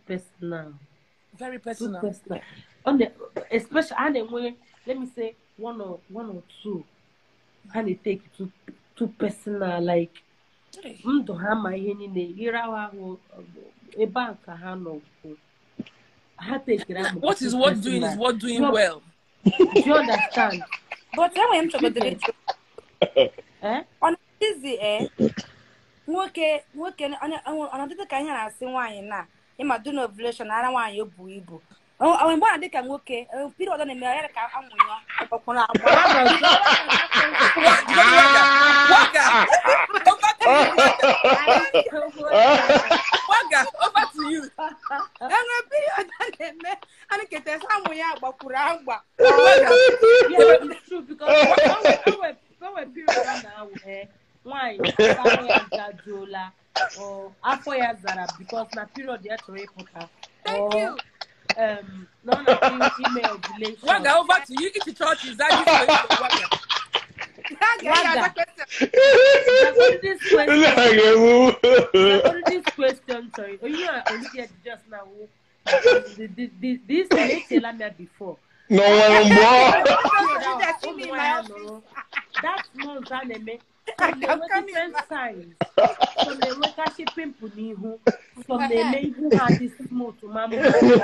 Personal. Very personal. Personal. On the especially and let me say one or two. And they take it too personal, like ndụ ha ma ihe niile irawa ahụ ebe a ka ha nọ ha tekere amụ. What is worth doing is worth doing well. Do you understand? But enwere m chọgodere ọ na-adịzi nwoke ọ na-adịzi ka ihe na-asị nwaanyị na ịma do ovulation ara nwaanyị obu ibu. Ọ mgbe ọ na-adị ka nwoke period na-eme ya ka amụnyọ ọkpọrọ agba. Waga, over to you. Enwe period na-eme a na-eketa amụ ya gbakwuru agba. Yeah, it's true because when period na nwaanyị afọ ya jajuola or afọ ya zara because na period ya chọrọ ịpụta. Thank you. No, no, email ovulation. Waga, over to you. If the church is that this way, Waga. Waga. This question, sorry. Oh, you are only just now. This is before. No one more. That month, anime. Some different signs. Some they work at pimple nihu. Some they make who had this small to mama.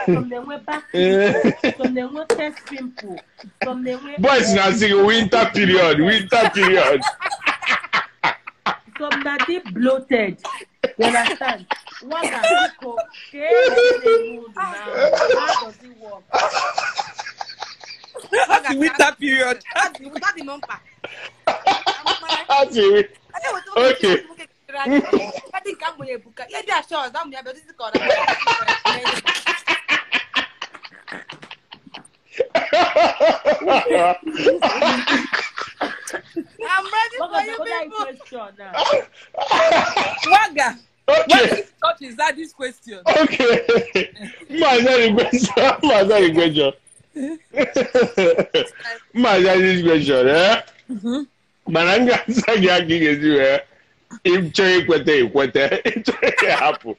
Some they went back. Some they went test pimple. Some they went. Boys, now see winter period. Winter period. Some that they bloated. You understand? What are you? How does it work? That's the winter period. That's the number. Okay. I think I'm going to book. Yeah, sure. I'm going to I'm ready for you people. Waga. Okay. What is that this question? Okay. My question. My question, eh? Mm-hmm. Mana m ga-asa gị aka ị ga-esi wee ịchọ ikweta ikweta ịchọ ịhapụ.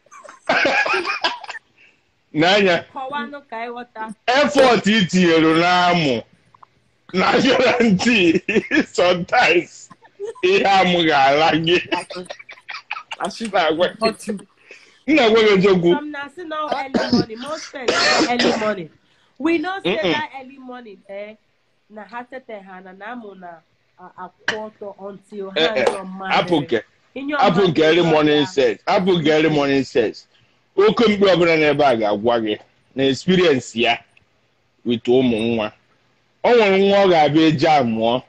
N'anya effort itinyere n'amụ na guarantee sometimes ihe amụ ga-ala gị. Nna gwa gị eziokwu. We know say that early morning na ha tete ha na amụ na akwụ until apụ nke early morning sex. Apụ nke early morning sex. Oke mkpi ọbụla n'ebe a ga-agwa gị na experience ya with ụmụ nwa. O nwere nwa ọ ga-abịa eji amụọ.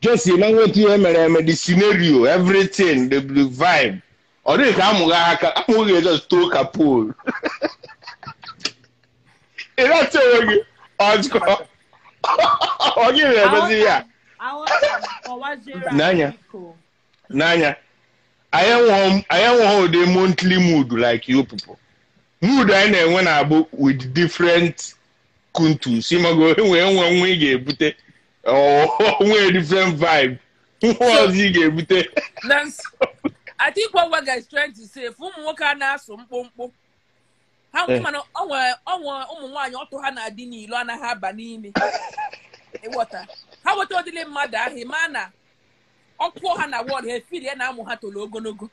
Just na nweta ihe mere eme, the scenario, everything, the vibe. Ọ dịghị ka amụghị aka, amụghị just too ka pole. Ị na-achọ onwe gị ọjọọ. Ọ gị na-emezi ya. N'anya. N'anya. I enweghị ụdị monthly mood like you people. Mood anyị na-enwe na-abụ with different kuntus. Ịmago enwe nwa ị ga-ebute. Onwe different vibe. Nwa ọzọ ị ga-ebute. I think what Waga is trying to say, ụmụ nwoke a na-asụ mkpụmkpụ. Ha mana onwe ụmụ nwaanyị ọtụ ha na-adị n'ilo anaghị aba n'ime. Ịghọta. Ha weta ọdịle mmadụ ahụ ma na ọkụ ha na wọd ha efiri ya na amụ ha toro ogologo.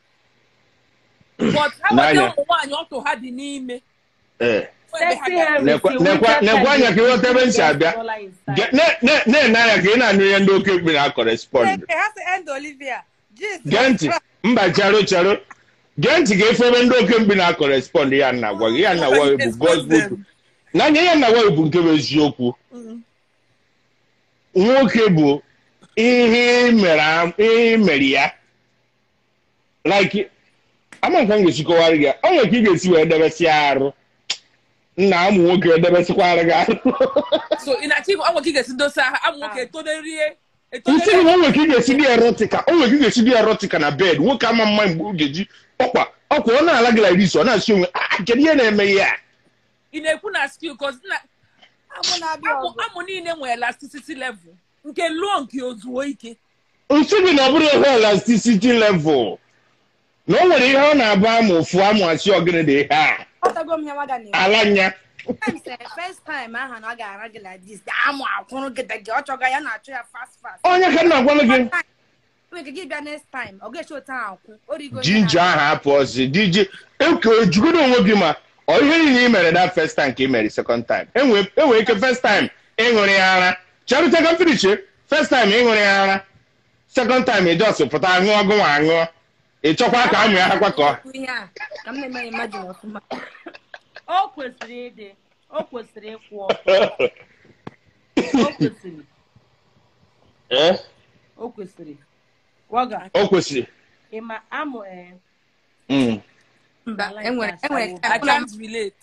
But ha weta ụmụ nwaanyị ọtụ ha dị n'ime. Nekwa anya ka ịghọta ebe nsi abịa. Na-ene anya ka ị na-anụ ihe ndị oke ekpe na-akọrespọnd. Gee ntị, mba charo charo. Gee ntị ka efe ebe ndị oke mkpi na-akọrespọnd ya na agwa gị. Ya na agwa gị bụ gospel. N'anya ya na agwa gị bụ nke bụ eziokwu. Nwoke bụ ihe mere ya. Like, ama nke m ga-esi kọwara gị, o nwere ka ị ga-esi wee debesịa arụ. Nna amụ nwoke edebesịkwara gị arụ. So ị na-achọ ịgwa nwoke ga-esi dosa amụ nwoke etoderie. Nsị gị na o nwere ka ị ga-esi dị erotika, o nwere ka ị ga-esi dị erotika na bed, nwoke ama mma mgbe ọ ga-eji ọkwa ọ na-ala gị like this, ọ na-asị onwe kedu ihe na-eme ya? Ị na-ekwu na skill cause na amụ niile nwere elasticity level. Nke lụọ nke ozuo ike. Nsị gị na ọ bụrụ ihe elasticity level. Na o nwere ihe ọ na-abụ amụ fụ amụ asị ọgịnị dị ihe a. Alanya. First time aha na ọ ga-ara gị like this. Amụ akwụrụ gị gị ọ chọga ya na-achọ ya fast fast. Onye ka na-agwa gị? Nwere gị bịa next time. Ọ ga-eche otu ahụ akwụ. Jinja ahụ apụọzi. DJ eke ojugodo onwe gị ma ọ ihe niile ị mere that first time ka ị mere second time. Enwere ike first time ịṅụrị ya ara. Charụta ka finish first time ịṅụrị ya ara. Second time ị just pụta aṅụọ gụnwa aṅụọ. Ị chọkwa ka amụ ya akwa ka ọ. Ka m na-eme imagine ọfụma. O kwesịrị ịdị. O kwesịrị ịkwụ ọtọ. O kwesịrị. O kwesịrị. Waga. O kwesịrị. Ị ma amụ Mba, enwere I can't relate.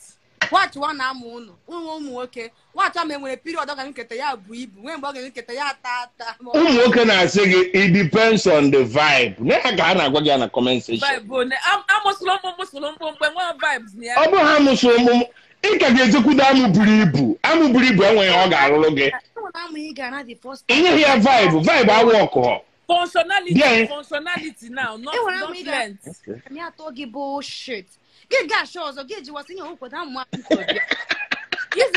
Watch one amụ unu. Ụmụ nwoke. Watch am enwere period ọ ga nketa ya bụ ibu. Nwee mgbe ọ ga nketa ya ata ata. Ụmụ nwoke na-asị gị it depends on the vibe. Na ka a na-agwa gị na comment section. Vibe ne amụsụlụ mụsụlụ mkpụmkpụ enwe vibes na ya. Ọ bụ ha mụsụlụ mụ ị ka ga-ejekwudo amụ buru ibu. Amụ buru ibu enweghị ọ ga-alụrụ gị. Enyeghị ya vibe, vibe awụ ọkụ. Functionality, functionality now, not length. Me atọ gị bullshit. Gị ga-achọ ọzọ, gị ejiwasị ihe okweta amụ Yes,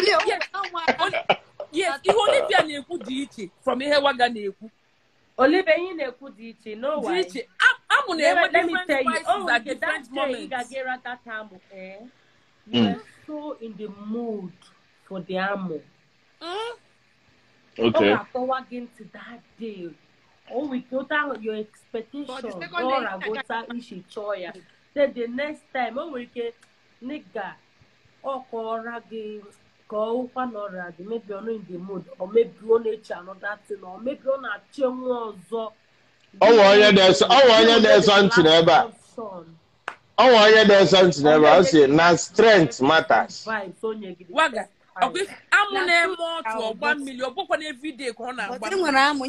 ihe Olivia na-ekwu dị iche from ihe Waga na-ekwu. Olivia ihe na-ekwu dị iche, no why. Dị iche. Amụ na-enwe different spices at different moments. You are so in the mood for the amụ. Okay. Ọ ga-atọwa gị ntị that day. Oh, we total your expectation. Then the next time, oh, we get nigga or maybe you're not in the mood, or maybe you're another thing, or maybe you're not oh, yeah, there's something ever. Oh, yeah, there's something ever. I say, now strength matters. Waga. I'm more to 1 million. But every day, but when I'm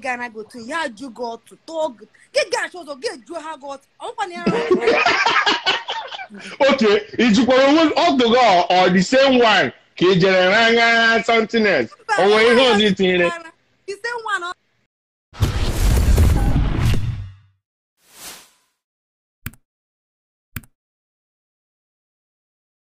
gonna go to ya, you go to talk. Get gas also get you have got. Okay, it's all the go or the same one. Something else. O nwere ihe ọzọ itinyere? The same one ọ